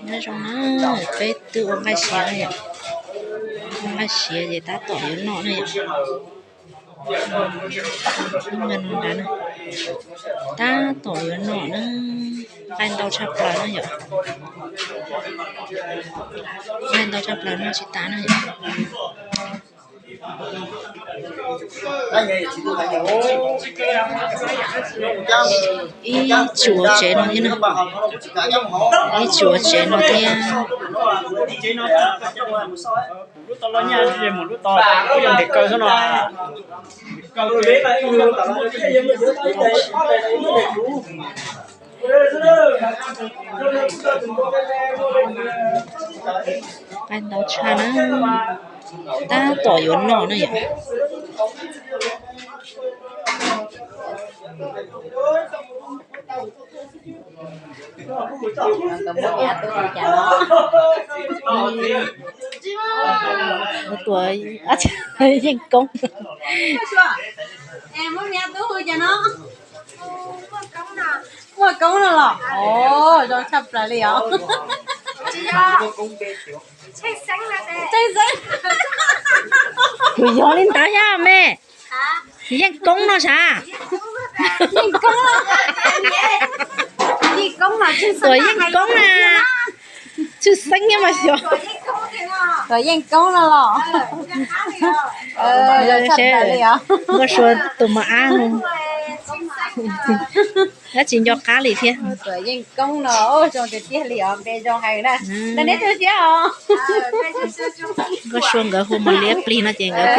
Nyob zoo na, peb twb ua nqaij siav na yom. Ua nqaij siav ces tab tom yuav noj na yom. Hnub no nrad na, tab tom yuav noj na. Nqaij ntau tshaj plaws na yom. Nqaij ntau tshaj plaws noj tsis tas na yom. Ib tsuav tsev no thiab na. Ib tsuav tsev no thiab. Nqaij ntau tshaj na, tab tom yuav noj na yom. Ua tus yeej koob. Muaj koob no los? Zoo tshaj plaws li os. Kuv yog li ntawd yog me. Yeej koob no sav. Tuam yeej koob na. Tshwj xeeb nyob mas xyov. Tuam yeej koob no los? Nkauj Sua tus mos ab no. Dab tsis nco qab li thiab. Tuam yeej koob no zoo tiag tiag li os, npe zoo heev na. Nkauj Sua nkawd hu mos liab plig no ces nkawd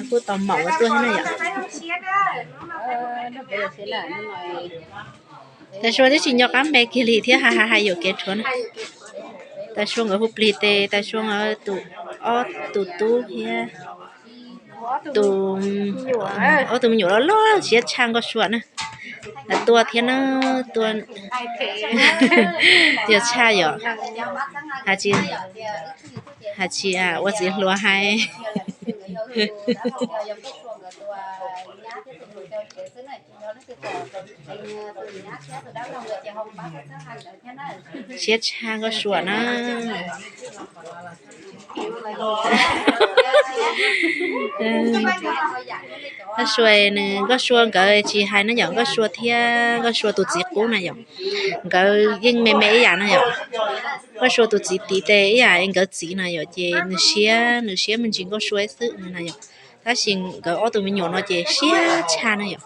kuj tau maum ua tuaj thiab na yom. Tais Sua twb tsis nco qab npe kiag li thiab, hais hais hais yuam kev rhuav na. Tais Sua nkawd hu plig tes Tais Sua nkawd tus, ob tus tub thiab tus, ob tug me nyuam loj loj siab tshaj Nkauj Sua na. Tuaj thiab na, tuaj. Tias tshaj yom. Hais tsis, hais tsis ua txiv hluas hais. Siab tshaj Nkauj Sua na. Nkauj Sua, nws Nkauj Sua nkawd tsis hais na yom, Nkauj Sua thiab Nkauj Sua tus txiv qub na yom, nkawd yeej me me ib yam na yom. Nkauj Sua tus txiv tid tes ib yam nkawd txiv na yom, ces nws siab, nws siab me ntsis Nkauj Sua xwb na yom. Tab sis nkawd ob tug me nyuam no ces siab tshaj na yom.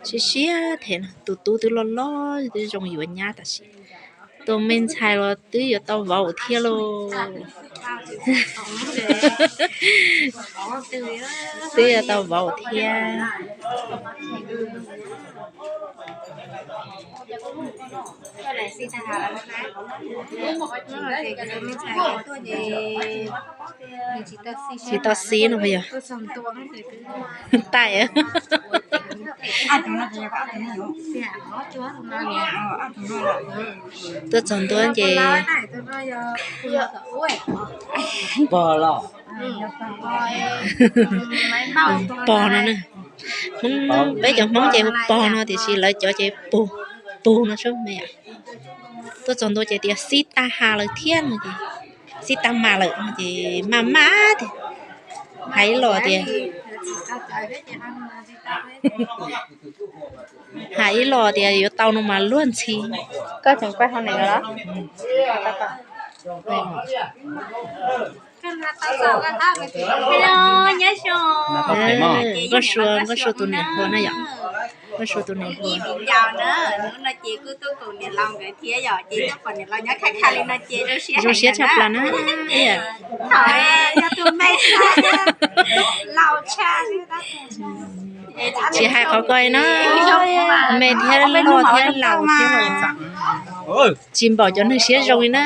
Siab siab them, tus tub twb loj loj twb zoo yuav nyab tam sim, tus me ntxhais los twb yuav tau vauv thiab lauj. Twb yuav tau vauv thiab. Tsis tau xib no puas yog? Taim. Tuaj txog ntua ces pog los, pog no, Hmoob, peb cov Hmoob ces hu pog no tiam sis lawv cov ces pug, pug no sub me. Tuaj txog ntua ces tias xib tag ha lawm thiab no ces, xib tag mas lawm no ces maj maj tias, hais ib los tias, hais ib los tias yuav tau no mas luag ntxhi. Koj tseem pab hau ne los? Nkauj Sua, Nkauj Sua tus niam hluas na yom. Nkauj Sua tus niam hluas. Zoo siab tshaj plaws na. Tsis hais qhov ko na, me thiab loj thiab laus thiab. Tsis npaum cov neeg siab zoo li na.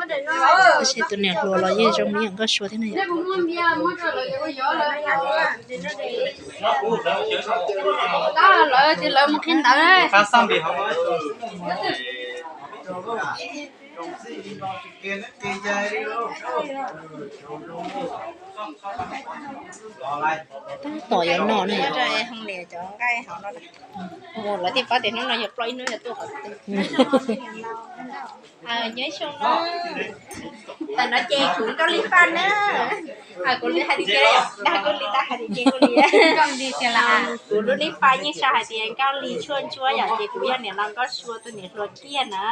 Tab sis tus niam hluas los yeej zoo li Nkauj Sua thiab na yom. Tab tom yuav noj ne. Hoo niam cov nqaij hauv no. Lawv thiaj paub tias hnub no yog plaub ib hnub yog tuaj qhov twg. Nyob zoo no. Tam no ces kuv Nkauj Lis Faj na. Kuv li hais tias, dag kuv li tab hais tias ces kuv li. Kuv lub Lis Faj yeej sau hais tias Nkauj Lis Tshuaj Ntsuab yom, ces kuv yog niam laus Nkauj Sua tus niam hluas kiag na.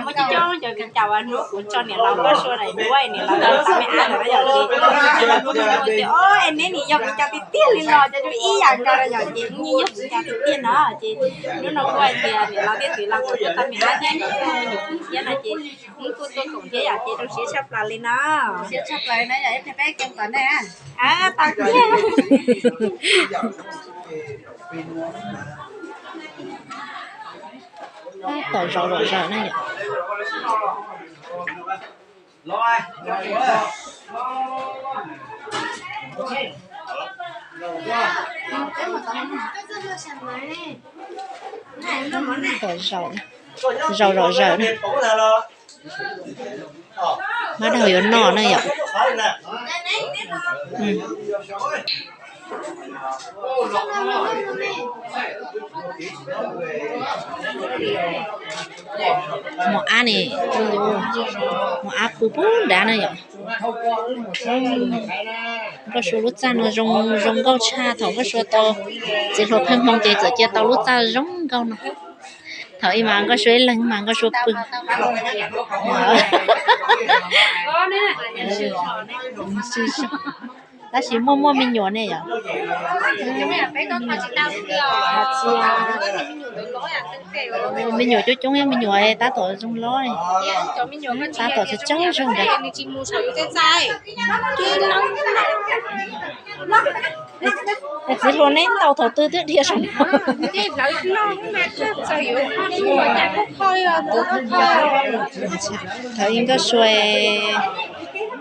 Muaj coob coob cov viv ncaus uas hnub kuv tso niam laus Nkauj Sua daim duab, niam laus Nkauj Sua me ab no yom, ces kuj tias, o, es neb nim yog viv ncaus tiag tiag li los cov ib yam nkaus yom, ces yeej yog viv ncaus tiag tiag no, ces hnub no kuj hais tias niam laus thiab txiv laus kuj tuaj tau me ab thiab nyuam qhuav thiab no ces kuj tuaj koom thiab yom, ces zoo siab tshaj plaws li no. Siab tshaj plaws no yom, peb tau tiag. Tab tom zov zom zaws na yom. Tab tom zov, zov zom zaws na. Mab Daug yuav noj na yom. Mos ab ne, mos ab pw pub nrad na yom. Nkauj Sua lub txaj no zoo zoo nkauj tshaj, thaum Nkauj Sua tau txiv hluas pheej hmoo ces txawm cia tau lub txaj zoo nkauj no. Thaum ub mas Nkauj Sua ib leeg mas Nkauj Sua pw. Tab sis muaj muaj me nyuam ne yom. Me nyuam coob coob, me nyuam tab tom zoo loj, tab tom tsaug tsaug zog ntag. Txiv hluas neb ntaus thaum twg twb dhia saum no. Thaum ub Nkauj Sua,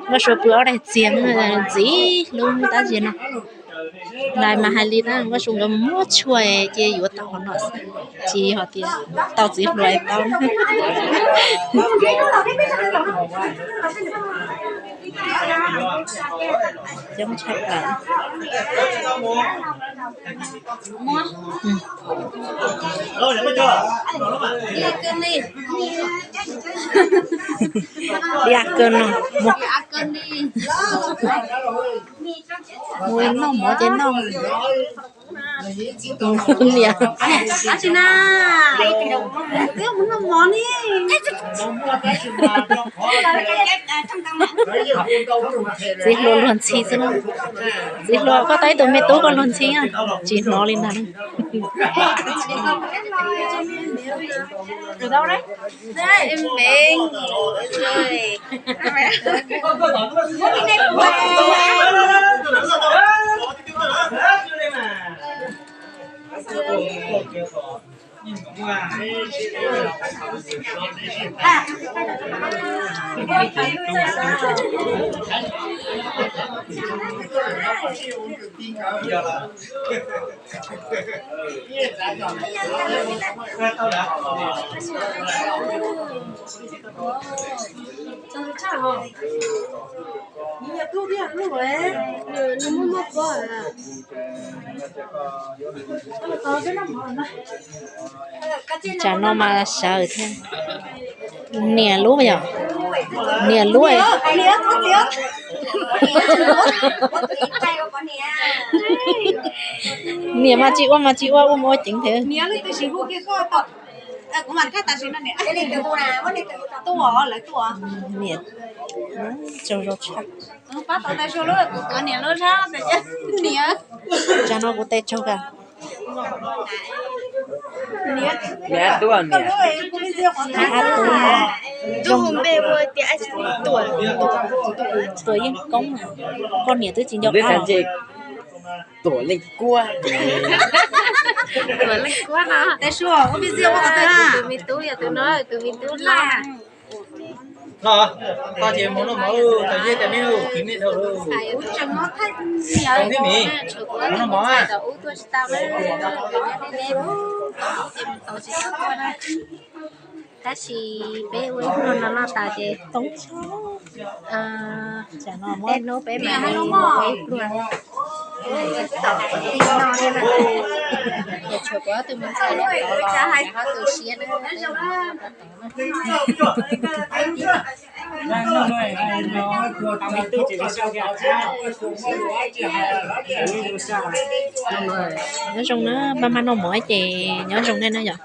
Nkauj Sua pw ob daig txiag ntxiv hlub tab sis no. Lais mas hais li tab Nkauj Sua nkawd muab tshuaj ces yuav tau qhov no xwb, tsis ho tias tau txiv hluas tau. Coob tshaj plaws. Diaj kawg no, mus noj mov ces noj. Niam, txiv hluas luag ntxhi xwb na. Txiv hluas koj tau ib tug me tub koj luag ntxhi, tsis hnov li ntag. Tsam no mas sawv thiab. Niam lub yom, niam lub. Niam mas tsis ua mas tsis ua, ua mas ua ceev thiab. Niam, tsaug zog tshaj. Tsam no kuv tes tsaug kawg. Niam, Tuam Yeej Koob, koj niam twb tsis nco qab. Tuam Leej Kuab. Tuam Leej Kuab no. Tes Sua, ua pij ziaj ua qhov twg na? Tus me tub yog tus no, tus me tub laj. No, koj ces mus noj mov, tau yeb tas me lus, kwv me dhau lus. Mus noj mov. Tab sis peb ua ib pluag no noj tas ces toob tshaj. Tej hnub peb mam li ua ib pluag tom tim no thiab na. Ces tshuav kuv ob tug me ntxhais los tod los rov qab tu siab na. Nyob zoo na, npaj maj noj mov ces nyob zoo nej na yom.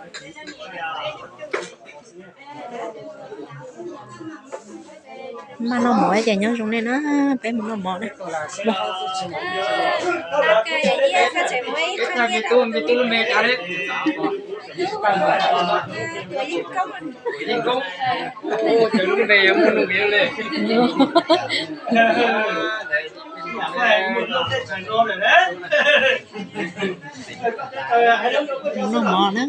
Maj noj mov ces nyob zoo nej na, peb mus noj mov na. Mus noj mov na.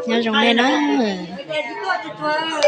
Nyob zoo nej na.